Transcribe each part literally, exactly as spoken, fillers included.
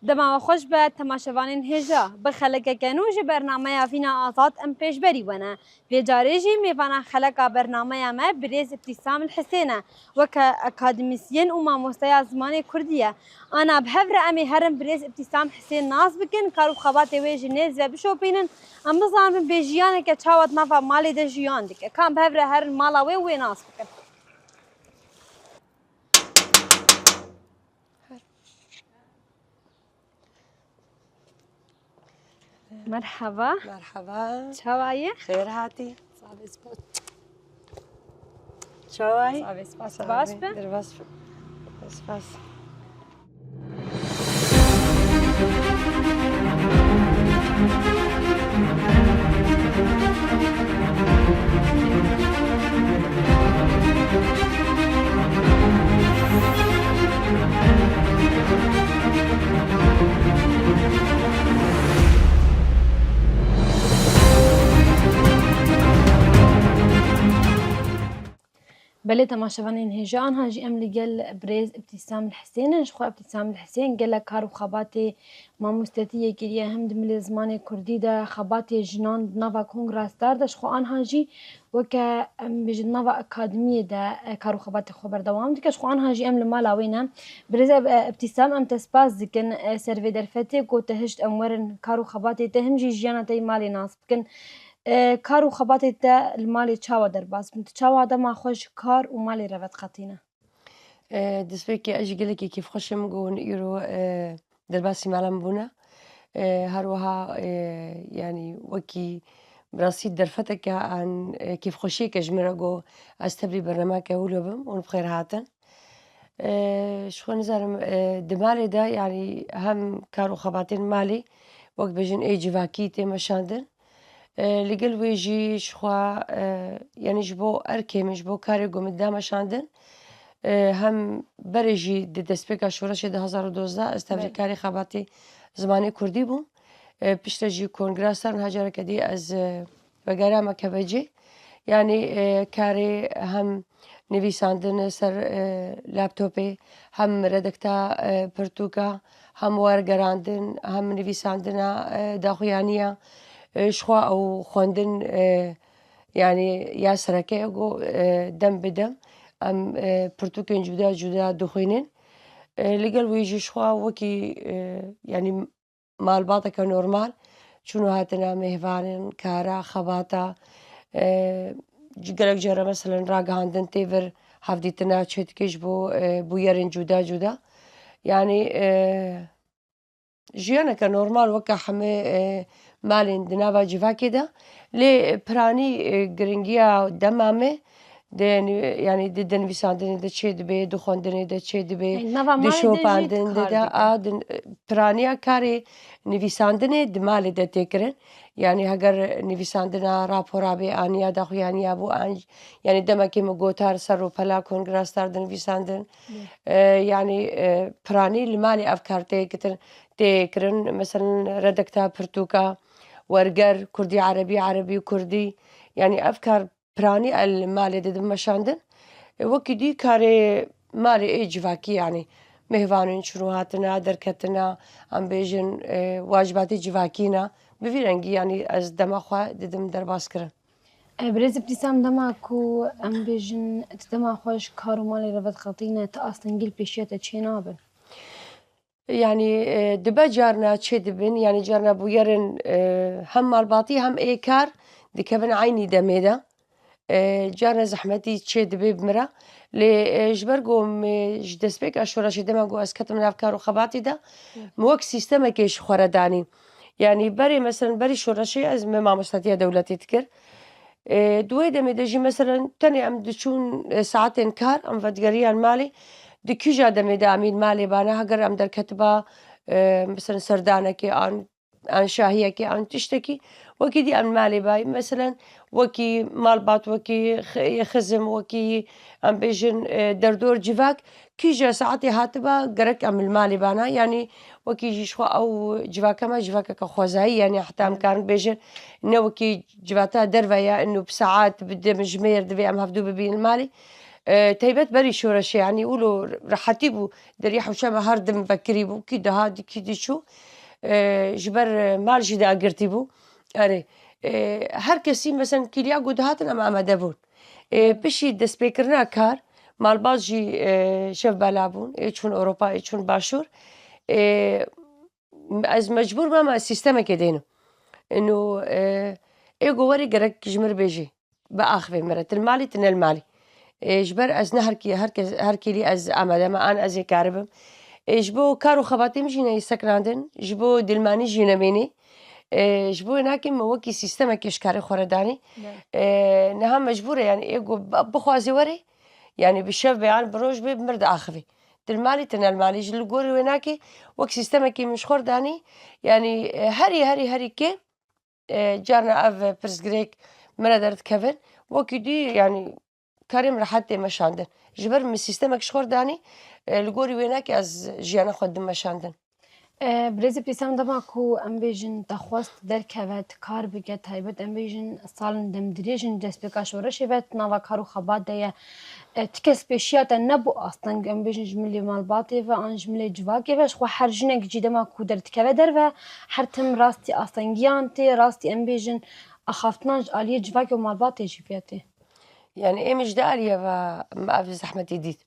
Dema we xweş be temaşevanên hêja. Bi xelekeke nû ji bernameya Vîna Azad em pêşberî we ne. Vê carê jî mêvana xeleka bernameya me birêz Îbtîsam El Hisên e. Weke akademîsyen û mamosteya zimanê kurdî ye. Ana bi hev re em ê herin birêz Îbtîsam Hisên nas bikin, kar û xebatê wê ji nêz ve bişopînin. Em bizanibin bê jiyaneke çawa di nava malê de jiyan dike. Ka em bi hev re herin mala wê û wê nas bikin. Merhaba. Merhaba. Çawa yî? Xêr hatî. Sağ ol, spas. Çawa yî? Sağ ol, spas. Baş be? Derbas be. Spas. Belê temaşevanên hêja, anha jî em li gel birêz Îbtîsam El Hisên in. Ji xwe Îbtîsam El Hisên gelek kar û xebatê mamostetiyê kiriye, hem di milê zimanê kurdî de xebatê jinan di nava Kongra Star de, ji xwe anha jî weke, em bêjin, nava akademiyê de, e, kar û xebatê xwe berdewam dike. Ji xwe anha jî em li mala wê ne. Birêz, e, Îbtîsam, em te spas dikin, e, ser vê derfetê ku te hişt em werin kar û xebatê te, him jî jiyana te yê malê nas bikin. E, kar û xebatê te li malê çawa derbas bin? Tu çawa dema xwe ji kar û malê re vediqetîne? E, destpêkê ez jî gelekî kêfxweş im ku hûn îro, e, derbasî mala min bûne. E, her wiha, e, yanî wekî bi rastî derfeteke an, e, kêfxweşiyeke ji min re ku ez tevlî bernameyeke wilo bim, hûn bi xêr hatin. E, ji xwe nizanim, e, di malê de, yanî hem kar û xebatên malê, wek bêjin ê civakî tê meşandin. E, li gel wê jî ji xwe, e, yanî ji bo erkê min, ji bo karê ku min da meşandin, e, hem berê jî di destpêka şoreşê du hezar û dozdeh ez tevlî Belê. karê xebatê zimanê kurdî bûm. E, piştre jî Kongra Star niha careke dî ez, e, vegeriyame K B C. Yanî, e, karê hem nivîsandin ser, e, laptopê, hem redekta, e, pirtûka, hem wergerandin, hem nivîsandina, e, daxuyaniya, e, ji xwe ew xwendin, e, yanî ya sereke ye ku, e, dem bi dem em, e, pirtûkên cuda cuda dixwînin. E, li gel wê jî ji xwe wekî, e, yanî malbateke normal, çûn û hatina mêhvanin, kara, xebata, e, gelek care meselen ragihandin tê vir, hevdîtina çêdikê ji bo, e, bûyerên cuda cuda. Yanî, e, jiyaneke normal weke hemê, e, malên di nava civakê de. Lê piranî, e, giringiya dema me di, yanî di dinivîsandinê de çê dibe, di xwendinê de çê dibe, Ê, nava di malê de jî şopandin de kar de, dike. a, di, piraniya karê nivîsandinê di malê de tê kirin. Yanî heger nivîsandina rapora bê, an ya daxuyaniya bû, an, yanî demekê min gotar ser rûpela Kongra Star dinivîsandin. Bê. E, yanî, e, piranî li malê ev kar tê kitin, tê kirin. Meselen redekta pirtûka, werger, kurdî, erebî, erebî, kurdî. Yanî ev kar piranî el malê de dimeşandin. E, wekî dî karê malê ê civakî, yanî mêhvanên çûn û hatina, derketina, em bêjin, e, wacibatê civakî ne. Bi vî rengî, yanî ez dema xwe didim derbas kirin. E, birêz Îbtîsam, dema ku em bêjin, tu dema xwe ji kar û malê re vediqetîne, tu astengî li pêşiya te çê nabin? Yanî, e, dibe carna çê dibin, yanî carna bûyerin, e, hem malbatî hem ê kar dikevin eynî demê de. E, carna zehmetî çê dibe bi min re. Lê, e, ji ber ku me ji destpêka şoreşê dema ku ez ketim nav kar û xebatî de, Hı. me wek sîstemekê ji xwe re danî. Yanî berê, meselen, berî şoreşê ez me mamostatiya dewletê dikir. E, di wê demê de jî, meselen, tenê em diçûn, e, saetên kar, em vedigeriyan malê, di kîja demê de em ên malê bana, heger em derketiba, e, meselen, serdanekê an, an şahiyekê an tiştekî, wekî dî em malê bay. Meselen, wekî malbat, wekî xi-, xizim, wekî em bêjin, e, derdor civak, kîja saetê hatiba gerek em li malê bana. Yanî wekî jî ji xwe ew civaka me civakeke xwezayî, yanî heta em karin bêjin ne wekî civata derve ya, ino bi saet, bi demjimêr divê em hevdû bibînin malê. E, teybet berî şoreşê, yanî wilo rehetî bû. Derî hewşe me her dim vekirî bû, kî dihat, kî diçû. E, ji ber, e, mal jî dagirtî bû. Erê, e, her kesî, mesela, kîliya ku dihatin em amade bûn. E, piştî destpêkirina kar, malbat jî, e, şev bela bûn, ê çûn Ewropa, ê çûn Başûr. E, ez mecbûr me, me sîstemekê dênim. Ino, e, ê ku werê gerek ji mir bêjî, biaxivê min re, tu li malî, tu ne li malî. E, ji ber ez ne her kî, her kes, her kîlî ez amade me, an ez ê karibim. E, ji bo kar û xebatê min jî neyê sekinandin, ji bo dilmanî jî nemênî. E, ji bo wê nakê me wekî sîstemekê ji karê xwe re danî. E, niha mecbûr e, yanî ê ku bi-, bixwazê werê, yanî bi şev be yan bi roj be, bi mir diaxivê. Tu li malî, tu ne li malî. Ji li gorî wê nakê, wek sîstemekê min ji xwe re danî, yanî, e, herî, herî, herî kêm, e, carna ev pirsgirêk min re derdikevin. Wekî dî, yanî, karê min rehet tê meşandin. Ji ber min sîstemek ji xwe re danî, e, li gorî wê nakê ez jiyana xwe dim meşandin. E, birêzê Pîsem, dema ku em bêjin te xwest derkeve, tu kar bike, taybet em bêjin salên demdirêj in destpêka şoreşê ve tu nava kar û xebat de ye. E, ti kes pêşiya te nebû asteng, em bêjin ji milê malbatê ve an ji milê civakê ve, ji xwe her jinek jî dema ku derdikeve derve, her tim rastî astengiyan tê, rastî em bêjin axaftinan ji aliyê civakê û malbatê jî pê tê. Yani ê min ji du aliyê ve min ev zehmetî dît.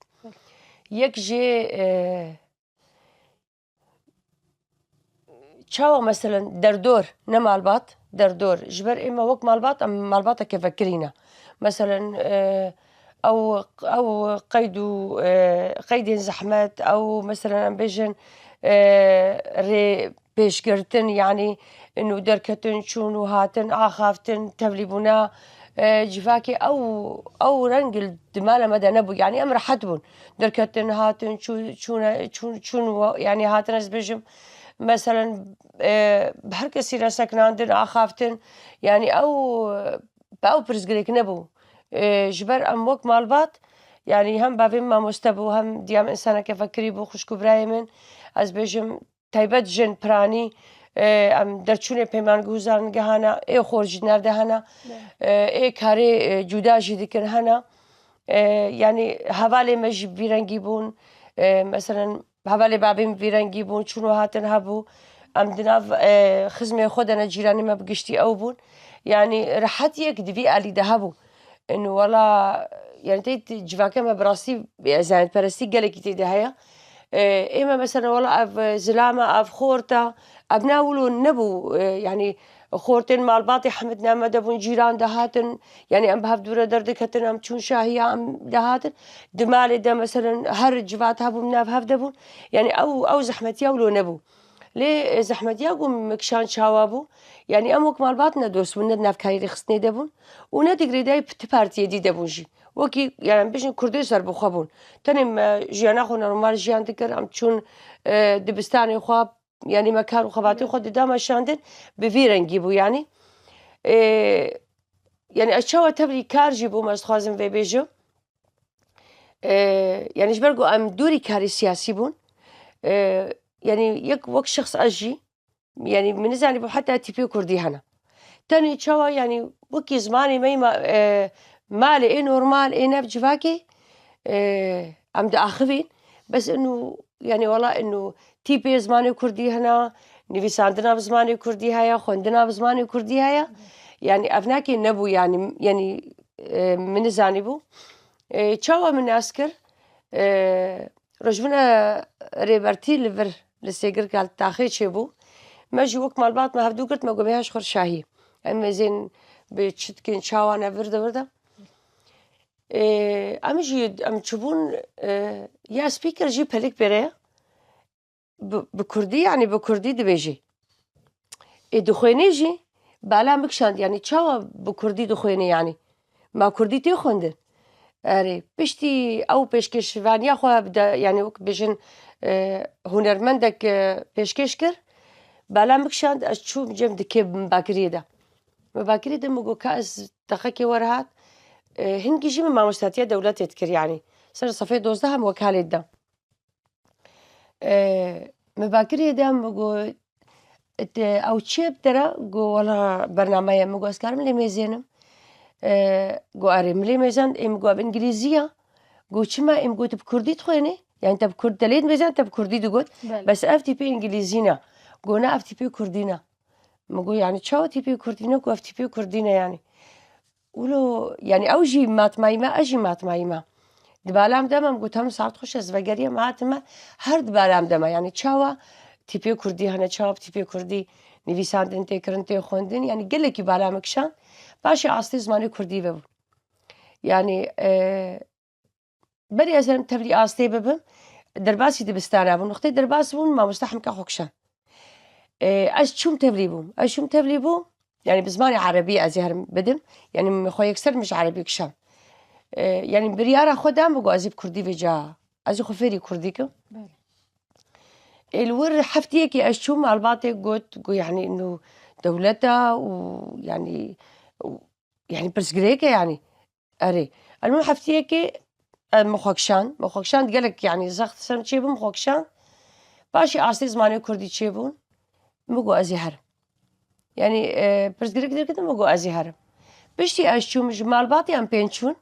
Yek jê, e, çawa meselen derdor, ne malbat, derdor. Ji ber ême wek malbat, em malbateke vekirî ne. Meselen, e, ew, ew qeyd û, e, qeydên zehmet, ew meselen em bêjin, e, rê pêşgirtin, yanî ino derketin, çûn û hatin, axaftin, tevlîbûna, e, civakê ew, ew reng li di mala me de nebû. Yanî em rehet bûn. Derketin, hatin, çû-, çûne, çûn, çûn, yanî hatin ez bêjim, meselen, e, bi her kesî re sekinandin, axaftin, yanî ew, bi ew pirsgirêk nebû. E, ji ber em wek malbat, yanî hem bavê min mamoste bû, hem diya min însaneke vekirî bû, xwişk û birayê min, ez bêjim, taybet jin piranî, e, em derçûnê peymanguh û zanîngehan e, ê xor jî nerede hene, e, ê karê, e, cuda jî dikin hene. E, yanî hevalê me jî vî rengî bûn. E, meselen, hevalê babê min vî rengî bûn, çûn û hatin hebû. Em di nav, e, xizmê xwe de ne, cîranê me bi giştî ew bûn. Yanî rehetiyek di vî alî de hebû. Ino wela, yani tê civaka me bi rastî, e, zehmetperestî gelekî tê de heye. E, ê me mesela wela ev, e, zilama, ev xorta, ev ne wilo nebû, e, yani xortên malbatê hemid ne me de bûn, cîran dihatin, yani em bi hev dûre derdiketin, em çûn şahiya, em dihatin. Di malê de mesela her civat hebûn, nav hev de bûn. Yani ew, ew zehmetiya wilo nebû. Lê, e, zehmetiya ku min kişand çawa bû? Yani em wek malbat ne dost bûn, ne di nav karê rêxistinê de bûn û ne di girêdayî p-, ti partiyê dî de bûn jî. Wekî, yani em bêjin Kurdê serbixwe bûn. Tenê me jiyana xwe normal jiyan dikir, em çûn, e, dibistanê xwe, yani me kar û xebatê xwe dida meşandin, bi vî rengî bû yani. E, yani ez çawa tevlî kar jî bûm, ez dixwazim vê bêjim. E, yani ji ber ku em dûrî karê siyasî bûn, e, yani yek wek şexs ez jî, yani min nizanîbû heta tîpê kurdî hene. Tenê çawa, yani wekî zimanê me yê ma-, e, malê ê normal ê nev civakê, e, em diaxivîn. Bes ino, yani wela ino tîpê zimanê kurdî hene, nivîsandina bi zimanê kurdî heye, xwendina bi zimanê kurdî heye. Yani ev nakê nebû, yani, yani, e, min nizanîbû. E, çawa min nas kir? E, rojbûna Rêbertî li vir, li Sêgirka, li taxê çêbû. Me jî wek malbat me hevdû girt, me got, me ya ji xwe re şahî. Em mêzên bi çitkên çawa ne vir de vir de. E, em jî, em çûbûn, e, ya spîker jî pelêk pê re ye. Bi, bi kurdî, yani bi kurdî dibêjî. Ê dixwênê jî bala min kişand, yani çawa bi kurdî dixwênê yani? Ma kurdî tê xwendin? Erê, piştî ew pêşkêşvaniya xwe bi de, yani wek bêjin, e, hunermendek, e, pêşkêş kir, bala min kişand, ez çûm cem dikê min bakiriyê de. Min bakiriyê de min got ka ez teqekê we re hat, e, hingî jî min mamostatiya dewletê dikir yani. Ser sefê dozdeh em wekalê dida. E, min bakiriyê de min got, "Te ew çi ye bi te re?" Got, "Wela bername ye." Min got, "Ez karim lê mêzênim?" E, got, "Erê, min lê mêzand." Ê, min got, "Ev îngilîzî ye?" Got, "Çima?" Em got, "Bi kurdî dixwênî? Yani te bi kurd, te lê dibêjin, te bi kurdî digot." Belê. "Bes ev tîpê îngilîzî ne." Got, "Na, ev tîpê kurdî ne." Min got, "Yani çawa tîpê kurdî ne?" Got, "Ev tîpê kurdî ne yani." Wilo, yani ew jî matmayî me, ez jî matmayî me. Di balam de me, min got, "Hemû saet xweş ez vegeriyem, hatime." Her di balam de me, yani çawa tîpê kurdî hene, çawa bi tîpê kurdî nivîsandin tê kirin, tê xwendin, yani gelekî bala min kişand. Paşê astê zimanê kurdî vebûn. Yani, e, berî ez herim tevlî astê bibim, derbasî dibistana bû. Wextê derbas bûm, mamoste hemika xwe kişand. E, ez çûm tevlî bûm. Ez çûm tevlî bûm. Yani bi zimanê erebî ez ê herim bidim. Yani min xwe yekser min ji erebî kişand. E, yani biryara xwe da, min got ez ê bi kurdî vêca. Ez ê xwe fêrî kurdî kim. Belê. Ê li wir heftiyekê ez çûm, malbatê got, got, yani ino dewleta û yani, û, yani pirsgirêk e yani. Erê. Elmû heftiyekê, e, min xwe kişand. Min xwe kişand gelek, yani zext ser çêbûm, min xwe kişand. Paşê astê zimanê kurdî çêbûn. Min got ez ê herim. Yani, e, pirsgirêk derketim, min got ez ê herim. Piştî ez çûm, ji malbatê em pênc çûn.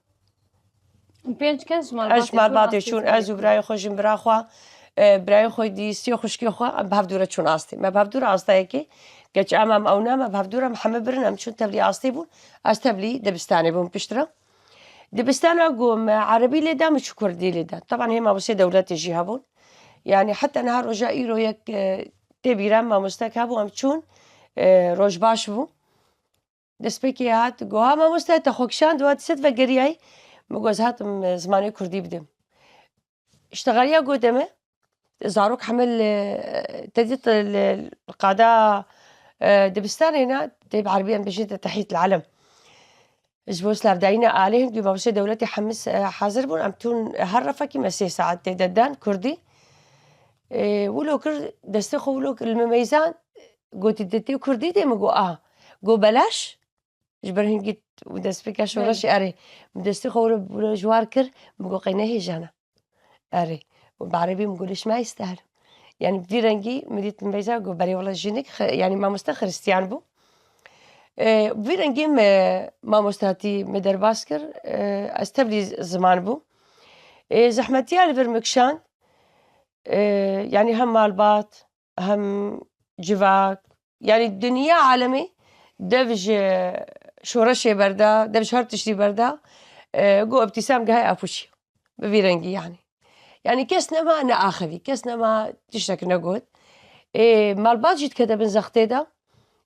Pênc kes ji malbatê çûn, ez û birayê xwe, jin bira xwe, e, birayê xwe dî, sê xwişkê xwe, em bi hevdû re çûn astê. Me bi hevdû re astayekê, geç em, em ew ne, me bi hevdû re, em heme birin, em çûn tevlî astê bûn. Ez tevlî dibistanê bûm piştre. Dibistana ku me erebî lê da, min çû kurdî lê da. Teban hê mabosê dewletê jî hebûn. Yani heta niha roja îro yek, e, tê bîra min mamostek hebû, em çûn, e, rojbaş bû. Destpêkê hat, got, "Ha mamoste, te xwe kişand, wa tu çi vegeriyayî?" Min got, "Ez hatim, e, zimanê kurdî bidim." Îştexaliya gote me, zarok hemil, e, te dît li qada, e, dibistanê ne, tê bi erebî em bêjin te tehît li elem. Ji bo slavdayîna alê, hingî mabişê dewletê hemis, e, hazir bûn, em tûn her refekî me sê saet tê de dan kurdî. E, wilo kir, destê xwe wilo kir li min meyzand, gotî, "Te tê kurdî dê?" Min got, "A." Got, "Belaş?" Ji ber hingî û destpêka şoreşê, erê. Min destê xwe wilo, wilo ji war kir, min got, "Qey ne hêjana." Erê. Û bi erebî min got, "Lêş ma istehr." Yani vî rengî min dît, min bêza got, "Berê wela jinik, xi-, yani mamoste xiristiyan bû." E, vî rengî me mamostatî me derbas kir, e, ez tevlî ziman bû. E, zehmetiya li vir min kişand, e, yani hem malbat, hem civak, yani dinya alemê dev ji şoreşê berda, dev ji her tiştî berda, e, got, Ebtîsam geha apûçî. Bi vî rengî yani. Yani kes nema neaxivî, kes nema tiştek negot. Ê, malbat jî dikete bin zextê de.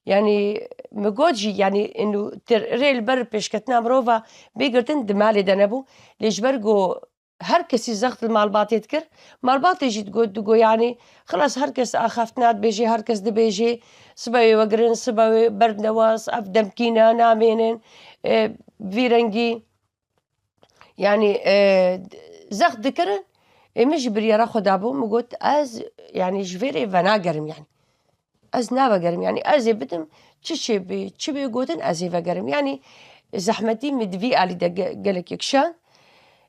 Yani mi got jî, yani inu tir rê li ber pêşketina mirova bê girtin di malê de nebû. Lê ji ber ku her kesî zext li malbatê dikir, malbatê jî digot, digot yani, xilas her kes axaftina dibêjê, her kes dibêjê, sibe wê vegirin, sibe wê berdin dewas, ev demkî ne, namênin, e, vî rengî. Yani, e, zext dikirin, ê min jî biryara xwe dabû, min got, ez, yani, ji vê rê venagerim, yani. Ez navegerim, yani, ez ê bidim, çi çê bê, çi bê gotin, ez ê vegerim. Yani, zehmetî min di vî alî de ge-, gelekî kişand.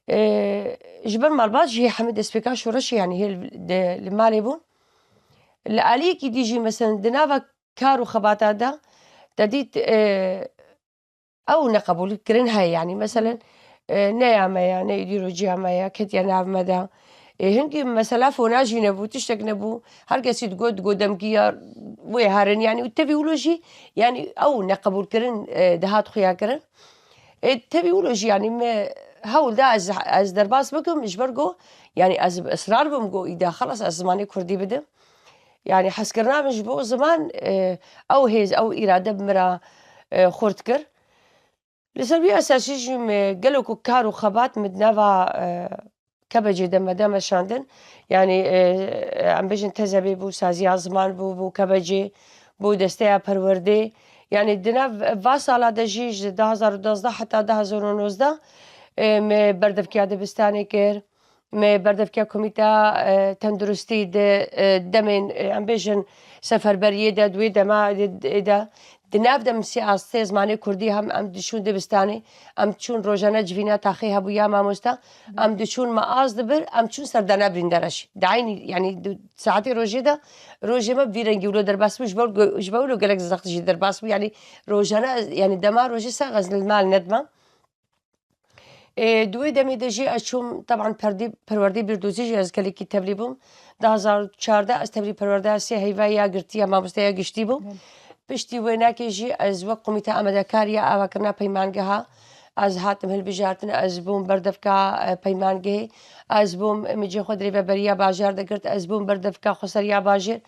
E, ji ber malbat jî hemî destpêka şoreşê, yani, hê li, de, li malê bûn. Li aliyekî dî jî, mesela, di nava kar û xebata de, te dît, e, ew neqebûlkirin heye, yanî meselen, e, neya me ya, ne îdîrojiya me ya, ketiye nav me de. E, hingî mesela fona jî nebû, tiştek nebû. Her kesî digot, digot demkî ya wê herin, yanî û tevî wilo jî, yanî ew neqebûlkirin, e, dihat xuya kirin. E, tevî wilo jî, yanî me hewl da ez, ez derbas bikim, ji ber ku, yanî ez bi israr bim ku îda xelas ez zimanê kurdî bidim. Yani hezkirina min ji bo ziman, e, ew hêz, ew îrade bi min re, e, xurt kir. Li ser wî esasî jî me gelo ku kar û xebat min di nava, e, Kebecê de me de meşandin. Yani, e, em bêjin tezebê bû, saziya ziman bû, bû Kebecê, bû desteya perwerdê. Yani di nav va sala de jî ji du hazar û duwazdeh heta du hazar û nozdeh, e, me berdevkiya dibistanê kir. Me berdevkiya Komîteya, e, Tenduristî di, e, demên, e, em bêjin seferberiyê de, di wê dema de, de, de, di nav de min sê astê zimanê kurdî hem em diçûn dibistanê, em diçûn rojane civîna taxê hebû ya mamosta, em diçûn me az dibir, em çûn serdana birîndara jî. Di eynî, yanî di saetê rojê de, rojê me bi vî rengî wilo derbas bû, ji ber, ji ber wilo gelek zext jî derbas bû. Yanî rojane, yanî dema rojê sax ez li mal nedimam. Ê, di wê demê de jî ez çûm, teban perdî, perwerdê bîrdozî jî ez gelekî tevlî bûm. Du hazar û çardeh ez tevlî perwerdeya sê heyva ya girtî ya mamosteya giştî bûm. Piştî wê nekê jî ez wek komîte amadekar ya avakirina peymangeha ez hatim hilbijartin, ez bûm berdevka, e, peymangehê, ez bûm, min cihê xwe di rêveberiya bajar de girt, ez bûm berdevka xweseriya bajêr,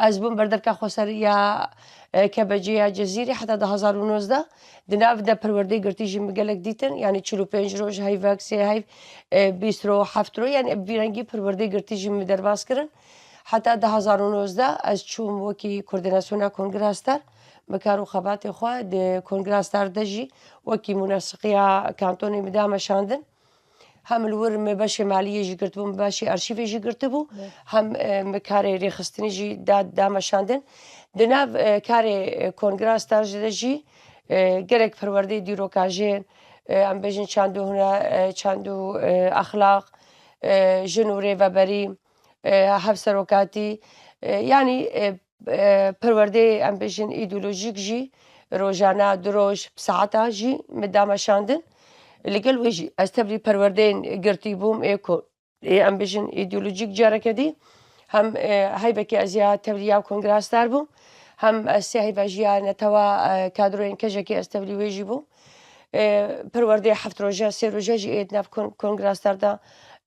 ez bûm berdevka xweseriya, e, K B C'ya Cezîrê heta du hazar û nozdeh. Di nav de perwerdê girtî jî min gelek dîtin, yanî çil û pênc roj, heyvek, sê heyv, e, bîst roj, heft roj, yanî bi vî rengî perwerdê girtî jî min derbas kirin. Heta du hazar û nozdeh ez çûm wekî koordînasyona Kongra Star, min kar û xebatê xwe di Kongra Star de jî wekî munaseqiya kantonê min da meşandin. Hem li wir me beşê maliyê jî girtibû, me beşê arşîvê jî girtibû, hem, e, me karê rêxistinî jî da, da meşandin. Di nav, e, karê, e, Kongra Star jî de jî, e, gelek perwerdeyê dîrokajên, e, em bêjin çand û hune-, e, çand û, e, exlaq, e, jin û rêveberî, e, hevserokatî, e, yanî, e, e, perwerdeyê, em bêjin, îdeolojîk jî rojane, du roj, bi saeta jî min da meşandin. Li gel wê jî ez tevlî perwerdeyên girtî bûm, ê ku, ê, em bêjin, îdeolojîk careke dî. Hem, e, heyvekê ez ya tevlî ya Kongra Star bûm, hem ez sê heyva jî ya netewa, e, kadroyên kejekê ez tevlî wê jî bûm. E, perwerdeyê heft roje, sê roje jî ê di nav kon-, Kongra Star de,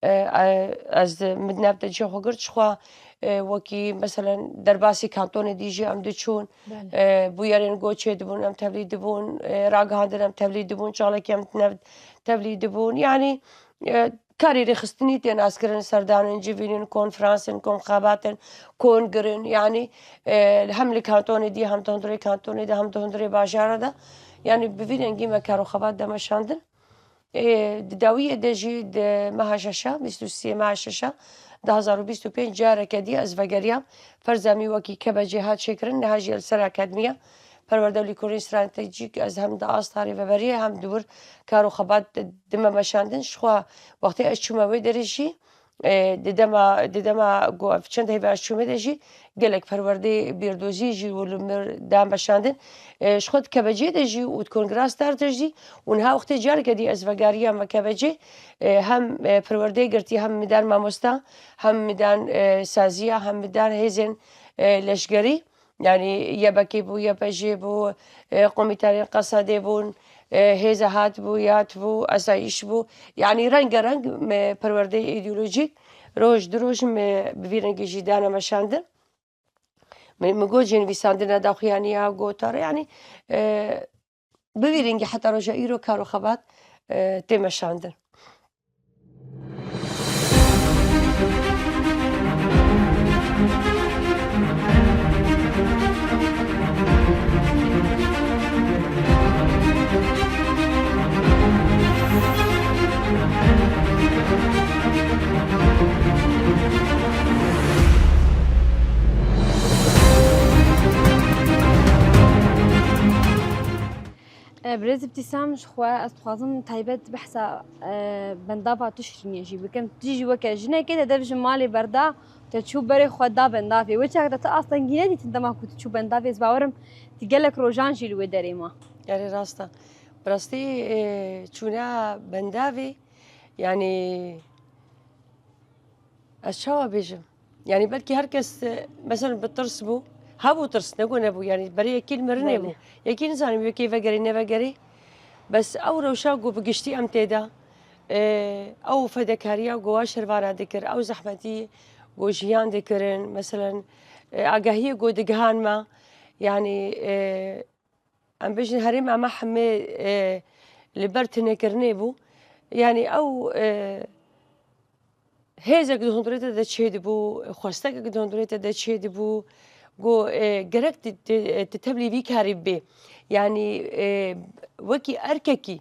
e, e, ez min di nav de cihê xwe girt. Jixwe, e, wekî, meselen, derbasî kantonê dî jî em diçûn, Belê. e, bûyerên goçê dibûn, em tevlî dibûn, e, ragihandin em tevlî dibûn, çalakî em di nav tevlî dibûn. Yanî, e, karê rêxistinî tê naskirin, serdanên civînên, konferansên, komxebatin, kongirin, yanî, e, hem li kantonê dî, hem di hundirê kantonê de, hem di hundirê bajara de. Yanî bi vî rengî me kar û xebat de meşandin. E, di dawiyê de jî di meha şeşa, bîst û sê meha şeşa, du hazar û bîst û pênc careke dî ez vegeriyam. Ferza min wekî K B C hat çêkirin, niha jî li ser akademiya perwerde û lêkolîn stratejîk ez hem di asta rêveberiyê hem di wir kar û xebat di, di me meşandin. Jixwe wextê ez çûme wê derê jî, e, di dema, di dema ku ev çend heyva ez çûme de jî gelek perwerdê bîrdozî jî û li mir da meşandin. E, jixwe di K B C'yê de jî û di Kongra Star de jî û niha wextê careke dî ez vegariyam me K B C'ê, e, hem, e, perwerdê girtî hem midan mamosta, hem midan, e, saziya, hem midan hêzên, e, leşgerî. Yanî Y B K bû, Y P J bû, e, komîteyên qesedê bûn, e, hêza hat bû, yat bû, asayîş bû. Yanî rengereng me perwerdeyê îdeolojîk roj di roj me bi vî rengî jî dane meşandin. Min, min got jî nivîsandine daxuyaniya gotara, yanî, e, bi vî rengî heta roja îro kar û xebat, e, tê meşandin. E, Birêz Îbtîsam, ji xwe ez dixwazim taybet behsa, e, bendava tu şirînê jî bikim. Tu jî weke jinekê te dev ji malê berda, te çû berê xwe da bendavê. Wê çaxê de tu astengî nedîtin dema ku tu çû bendavê, ez bawerim tu gelek rojan jî li wê derê ma. Erê rast e. Bi rastî, e, çûna bendavê, yanî, ez çawa bêjim? Yanî belkî her kes, e, mesela bi tirs bû. Hebû tirs, ne ku nebû. Yanî berê yekî li mirinê bû. Belê. Yekî nizanim wê kê vegerê, nevegerê. Bes ew rewşa ku bi giştî em tê de, e, ew fedekariya ku wa şervana dikir, ew zehmetî ku jiyan dikirin, meselen, e, agahiyê ku digihan me, yanî, e, em bêjin herêma me hemê, e, li ber tunekirinê bû. Yanî ew, e, hêzek di hundirê te de çêdibû, xwestekek di hundirê te de çêdibû, ku, e, gerek tu, tu, tu tevlî vî karî bibê. Yanî, e, wekî erkekî,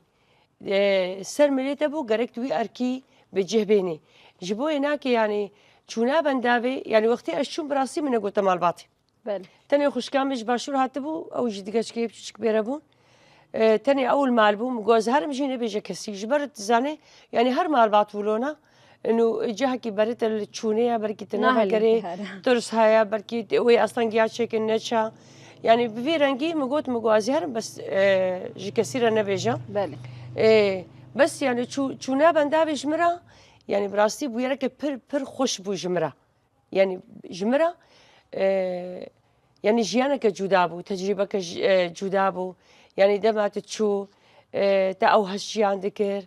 e, ser milê te bû, gerek tu wî erkî bi cih bênî. Ji bo yê nake, yanî çûna bendavê, yanî wextê ez çûm bi rastî min negote malbatê. Belê. Tenê xwişka min ji başûr hatibû, ew jî di geçkê biçûçik bêre bûn. E, tenê ew li mal bû, min got, ez herim jî nebêje kesî. Ji ber tu zanê, yanî her malbat wilo ne. Ino cihekî berê te li çûnê ye, belkî tu Nahêlin nevegerê, tu here. Tirs heye, belkî wê astengiya çêkin neça. Yanî bi vî rengî min got, min got, ez herim, bes, e, ji kesî re nebêje. Belê. E, Bes yani çû-, çûna bendavê ji min re, yani bi rastî bûyereke pir, pir xweş bû ji min re. Yani ji min re, e, yani jiyaneke cuda bû, tecrûbeke ji-, e, cuda bû. Yani dema tu çû, e, te ew hest jiyan dikir,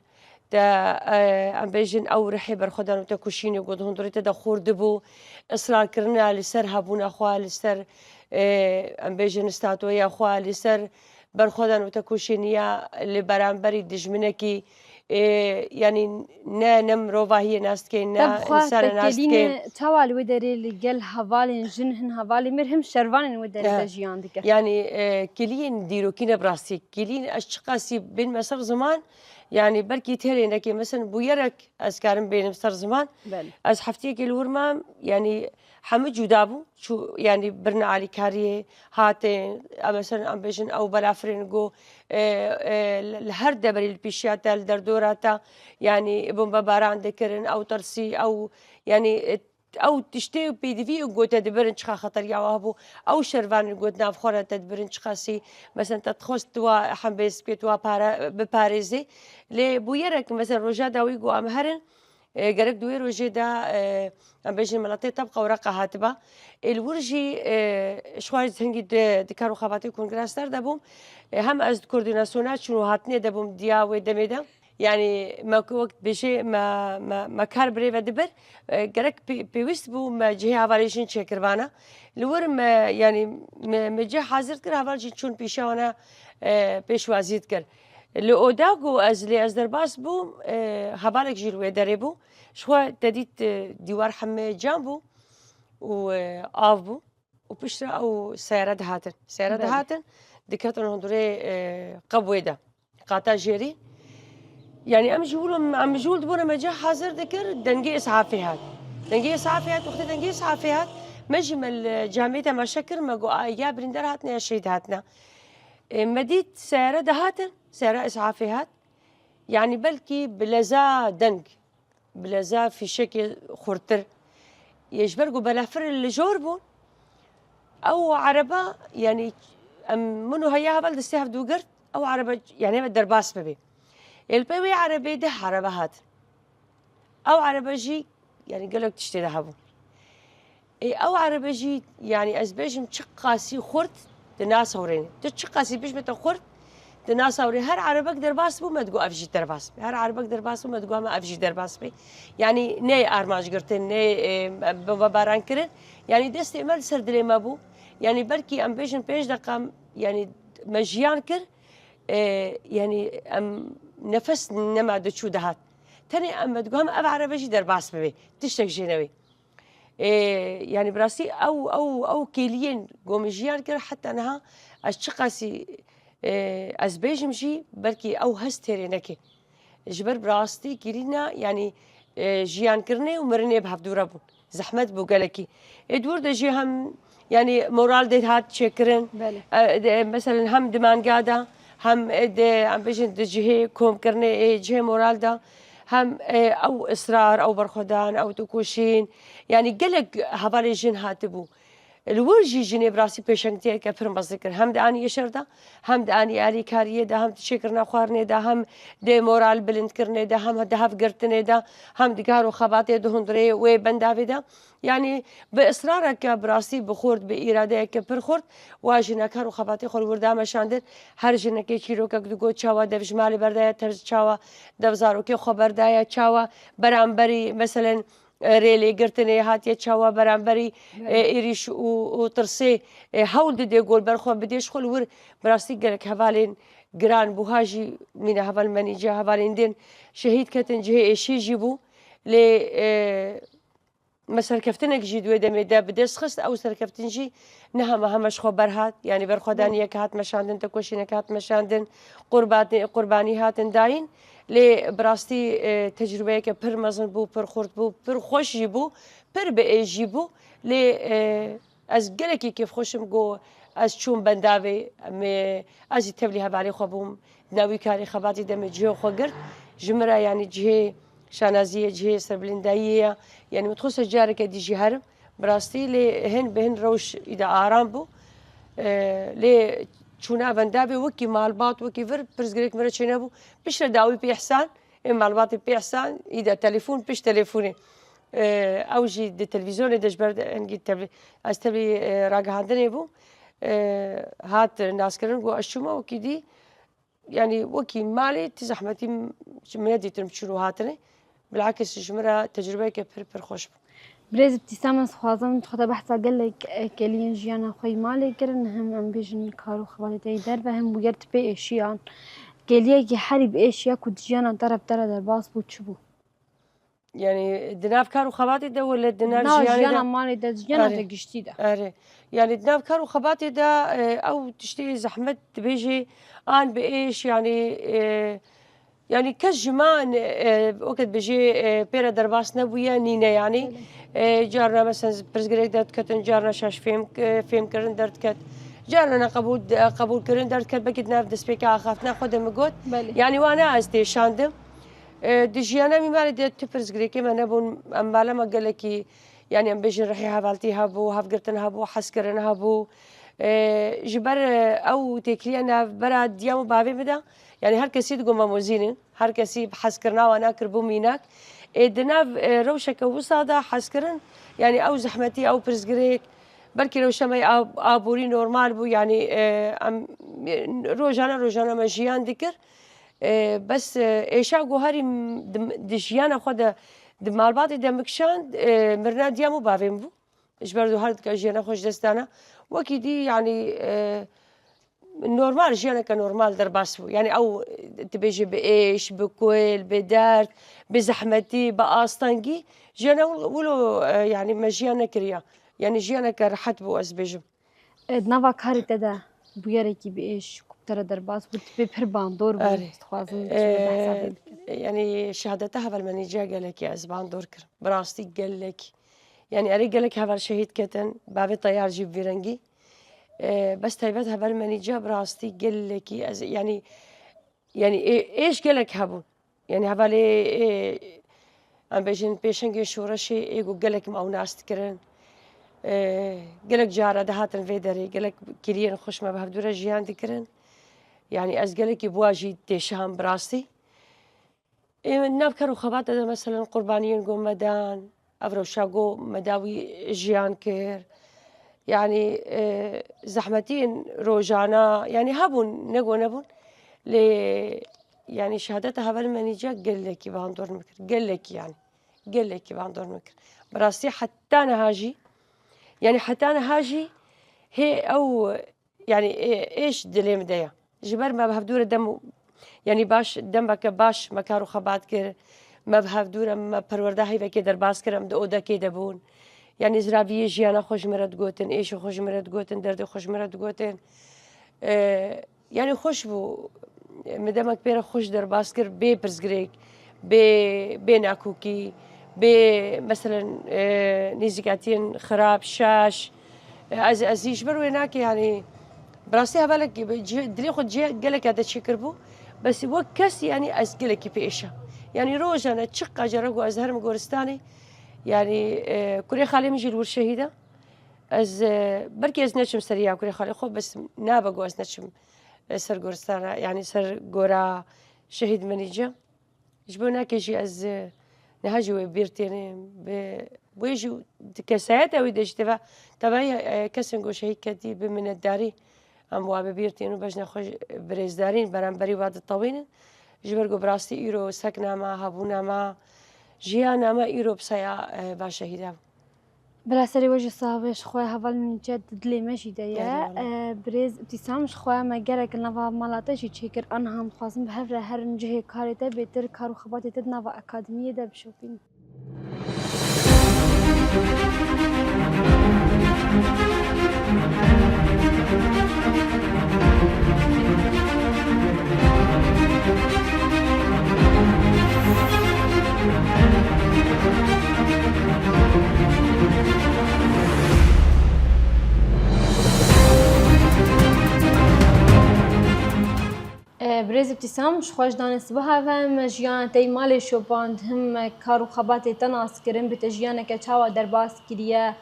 te, e, em bêjin ew rihê berxwedan û te kuşînê ku di hundirê te de xurt dibû, israrkirina li ser hebûna xwe, li ser, e, em bêjin statuya xwe, li ser berxwedan û tekoşîniya li beramberî dijminekî, e, yanî ne, ne mirovahiyê nas dike, ne Te bi xwe insana te nas dike. Kelîne çawa li wê derê li gel hevalên jin hin hevalên mir him şervanên wê derê de Eh, jiyan dike. Yanî, e, kiliyên dîrokî ne bi rastî. Kiliyên ez çiqasî bênme ser ziman, yanî belkî têrê nekê, mesela bûyerek ez karim bênim ser ziman. Belê. Ez heftiyekê li wir mam, yanî hemû cuda bû. Çû, yanî birina alîkariyê hatin, em, mesela em bêjin ew belafirên ku, e, e, li, li her deverî li pêşiya te, li derdora te, yanî bombebaran dikirin, ew tirsî, ew, yanî, e, ew tiştê pêdivî ku te dibirin çiqa xeteriya we hebû, ew şervanên ku di nav xwe re te dibirin çiqasî, mesela te dixwest tu wa hembêz bikê, tu wa pare, biparêzê. Lê bûyerek, mesela roja dawî ku em herin, E, gerek di wê rojê de, e, em bêjin miletê tebqa û reqa hatiba. Ê, li wir jî, e, ji xwe hingî di, di kar û xebatê kongreya ser de bûm. E, hem ez di koordînasyona çûn û hatinê de bûm diya wê demê de. Yanî me ku wek dibêjê me, me, me kar birêve dibir. E, gerek pê-, pêwîst bû me cihê hevalê jin çêkiribana. Li wir me, yanî me, me cih hazir dikir, heval jî çûn pêşiya wana, e, pêşwazî dikir. Li oda ku ez lê ez derbas bûm, e, hevalek jî li wê derê bû. Ji xwe te dît, e, dîwar hemê cam bû û, e, av bû û piştre ew seyare dihatin. Seyare Belê. dihatin, diketin hundirê, e, qebwê de. Qata jêrî. Yanî em ji wil, em ji wil dibûne me cih hazir dikir, dengê îsafê hat. Dengê îsafê hat, wextê dengê îsafê hat, me jî me li camê temaşe kir, me got, "A, ya birîndar hatine ya şehîd hatine." E, me dît seyare dihatin, seyara îsafê hat. Yanî belkî bi leza deng, bi leza fîşekê xurtir. Yê ji ber ku belafir li jor bûn, ew ereba, yanî em min û heya heval destê hev dû girt, ew ereba, yanî me derbas bibê. Ê li pey wê erebê deh erebe hatin. Ew erebe jî, yanî gelek tiştê de hebû. Ê, ew erebe jî, yanî ez bêjim çi qasî xurt di nasewrêne. Tu çi qasî bêjme te xurt di nasewrê. Her erebek derbas bû, me digot ev jî derbas be. Her erebek derbas bû, me digot me ev jî derbas be. Yanî nê armanc girtin, nê, e, bombebaran kirin. Yanî destê me li ser dilê me bû. Yanî belkî em bêjin pênc deqa, yanî me jiyan kir. E, yanî em nefes nema diçû dihat. Tenê em me digot ev erebe jî derbas bibe. Tiştek jê newê. Ê, yanî bi rastî ew, ew, ew kêliyên ku min jiyan kir heta niha ez çiqasî, ê, ez bêjim jî belkî ew hest têrê neke. Ji ber bi rastî kêlîna, yanî, ê, jiyankirinê û mirinê bi hevdû re bûn. Zehmet bû gelekî. Ê di wir de jî hem, yanî moral dê hat çêkirin. Belê. E, de, meselen hem di manga de, hem, e, di, em bêjin di cihê komkirinê, ê, cihê moral de, hem, e, ew israr, ew berxwedan, ew têkoşîn, yanî gelek hevalê jin hatibû. Li wir jî jinê bi rastî pêşengtiyeke pir mezin kir. Hem di aniyê şer de, hem di aniyê alîkariyê de, hem di çêkirina xwarinê de, hem di moral bilindkirinê de, hem di hevgirtinê de, hem di kar û xebatê di hundirê wê bendavê de. Yanî bi israreke bi rastî bi xurt, bi îradeyeke pir xurt, wa jina kar û xebatê xwe li wir da meşandin. Her jinekê çîrokek digot, çawa dev ji malê berdaya, tev çawa dev zarokê xwe berdaya, çawa beramberî, meselen, e, rêlêgirtinê hatiye, çawa beramberî, Belê. e, êrîş û, û tirsê, e, hewl didê ku li ber xwe bidê, ji xwe li wir bi rastî gelek hevalên giran bû. Ha jî mîna heval menî cih, hevalên din şehîd ketin, cihê êşî jî bû. Lê, e, me serkeftinek jî di wê demê de bi dest xist, ew serkeftin jî ne hema hema ji xwe berhat, yanî berxwedaniyek hat meşandin, tekoşînek hat meşandin, qurbatê-, qurbanî hatin dayîn. Lê bi rastî, e, tecrûbeyeke pir mezin bû, pir xurt bû, pir xweş jî bû, pir bi êş jî bû. Lê, e, ez gelekî kêfxweş im ku ez çûm bendavê, em ê, ez jî tevlî hevalê xwe bûm, di nav wî karê xebatî de me cihê xwe girt. Ji min re, yanî cihê şanaziyê, cihê serbilindayiyê ye. Yanî min dixwest ez careke dî jî herim. Bi rastî lê hin bi hin rewş îda aram bû. E, lê çûna venda bê, wekî malbat, wekî vir, pirsgirêk min re çênebû. Piştre dawî pê Îhsan, ê malbatê pê Îhsan, î de telefon, pişt telefonê. E, ew jî di televîzyonê de ji ber de hingî tevlî-, ez tevlî, e, ragihandinê bûm. E, hat naskirin, got, ez çûma wekî dî, yanî wekî malê ti zehmetî m-, ji min nedîtin çûn û hatinê. Bilakis ji min re tecrubeyeke pir, pir xweş bû. Birêz Îbtîsam, ez dixwazim, tu xwe te behsa gelek, e, kêliyên jiyana xwe yî malê kirin, hem em bêjin kar û xebatê te yî derve, hem bûyer tu pê êşiyan. Kêliyekî herî bi êş ya ku di jiyana te re bi te re derbas bû, çi bû? Yanî di nav kar û xebatê de wele di nav Na, jiyanê de? Jiyana malê de, jiyana Erê. te giştî de. Erê. Yanî di nav kar û xebatê de, e, ew tiştê zehmet dibêjê an bi êş, yanî, e, yanî kes ji man, e, weke dibêjê, e, pê re derbas nebûye, nîne yanî. Belê. E, carna mesela pirsgirêk derdiketin, carna şaş fêm, e, fêmkirin derdiket. Carna ne qebûl, e, qebûlkirin derdiket, belkî di nav destpêka axaftina xwe de min got. Belê. Yanî wana ez têşandim. E, di jiyana mîmarê de tu pirsgirêkê me nebûn, em mala me gelekî, yanî em bêjin rihê hevaltî hebû, hevgirtin hebû, hezkirin hebû. E, ji ber, e, ew têkiliya navbera diya û bavê min de, yanî her kesî digot me mozîn in, her kesî hezkirina wana kiribû mînak. E, di nav, e, rewşeke wisa de hezkirin, yanî ew zehmetî, ew pirsgirêk, belkî rewşa me ya ab-, aborî normal bû, yanî, e, em, e, rojane rojane me jiyan dikir. E, bes, e, êşa ku herî m-, di, di jiyana xwe de di malbatê de min kişand, e, mirina diya min û bavê min bû. Ji ber ku her dika jiyana xwe ji dest dana. Wekî dî, yanî, e, normal, jiyaneke normal derbas bû. Yanî ew, e, dibêje bi êş, bi kul, bi derd, bi zehmetî, bi astengî. Jiyana wil-, wilo, e, yanî me jiyan nekiriya. Yanî jiyaneke rehet bû, ez bêjim. E, di nava karê te de bûyerekî bi êş ku bi te re derbas bû, tu pê pir bandor bû, Erê. dixwazim tu behsa vê bikin. E, yanî şehadeta hevalmenîciya gelekî ez bandor kir. Bi rastî gelekî. Yanî erê gelek heval şehîd ketin, bavê teyar jî bi vî rengî. E, bes taybet hevalmenîciya bi rastî gelekî ez, yanî, yanî ê-, êş gelek hebûn. Yanî hevalê, ê, em bêjin pêşengê şoreşê ê ku gelek me ew nas dikirin. Ê, gelek cara dihatin vê derê, gelek kêliyên xweş me bi hevdû re jiyan dikirin. Yanî ez gelekî bi wa jî têşiham bi rastî. Ê, nav kar û xebata de meselen qurbaniyên ku me dan, ev rewşa ku me dawî jiyan kir. Yanî, e, zehmetiyên rojana, yanî hebûn, ne ku nebûn. Lê, yanî şehadeta hevalê menîciya gelekî bandor min kir. Gelekî yanî. Gelekî bandor min kir. Bi rastî heta niha jî, yanî heta niha jî hê ew, yanî, ê-, êş dilê min de ye. Ji ber me bi hevdû re dem û, yanî baş, demeke baş me kar û xebat kir. Me bi hevdû re me perwerda heyvekê derbas kir, em di odekê de bûn. Yanî ziraviyê jiyana xwe ji min re digotin, êşê xwe ji min re digotin, derdê xwe ji min re digotin. E, yanî xweş bû. Min demek pê re xweş derbas kir, bê pirsgirêk, bê, bê nakokî, bê, meselen, e, nêzîkatiyên xirab, şaş. E, ez, ez hîç ber wê nake, yanî, bi rastî hevalek, bi cih-, dilê xwe cih-, gelek ya de çêkiribû. Bes wek kes, yanî, ez gelekî pê êşa. Yanî, rojane çiqa cara ku ez herim goristanê, yanî, e, kurê xalê min jî li wir şehîd e. Ez, e, belkî ez neçim seriya kurê xalê xwe, bes nabe ku ez neçim, e, ser goristana, yanî ser gora şehîd Menîce. Ji bo nake jî ez, e, niha jî wê bîr tênim. Bi, wê jî di kesayeta wî de jî teva, tevayî, e, kesên ku şehîd ketî bi minetdarî em wa bi bîr tênin û bejna xwe ji, birêzdarîn beramberî wa ditewînin. Ji ber ku bi rastî îro sekna me, hebûna me, jiyana me îro bi saya, e, va şehîda bû. Bila serê we jî sax be, ji xwe heval Menîce di dilê me jî de ye. Eyvallah. E, birêz Îbtîsam, ji xwe me gerek li nava mala te jî çêkir, aniha em dixwazin bi hev re herin cihê karê te, bêtir kar û xebatê te di nava akademiyê de bişopînin. E, birêz Îbtîsam, ji xwe ji danê sibeha ve me jiyana te yî malê şopand, him me kar û xebatê te nas kirin, bi te jiyaneke çawa derbas kiriye.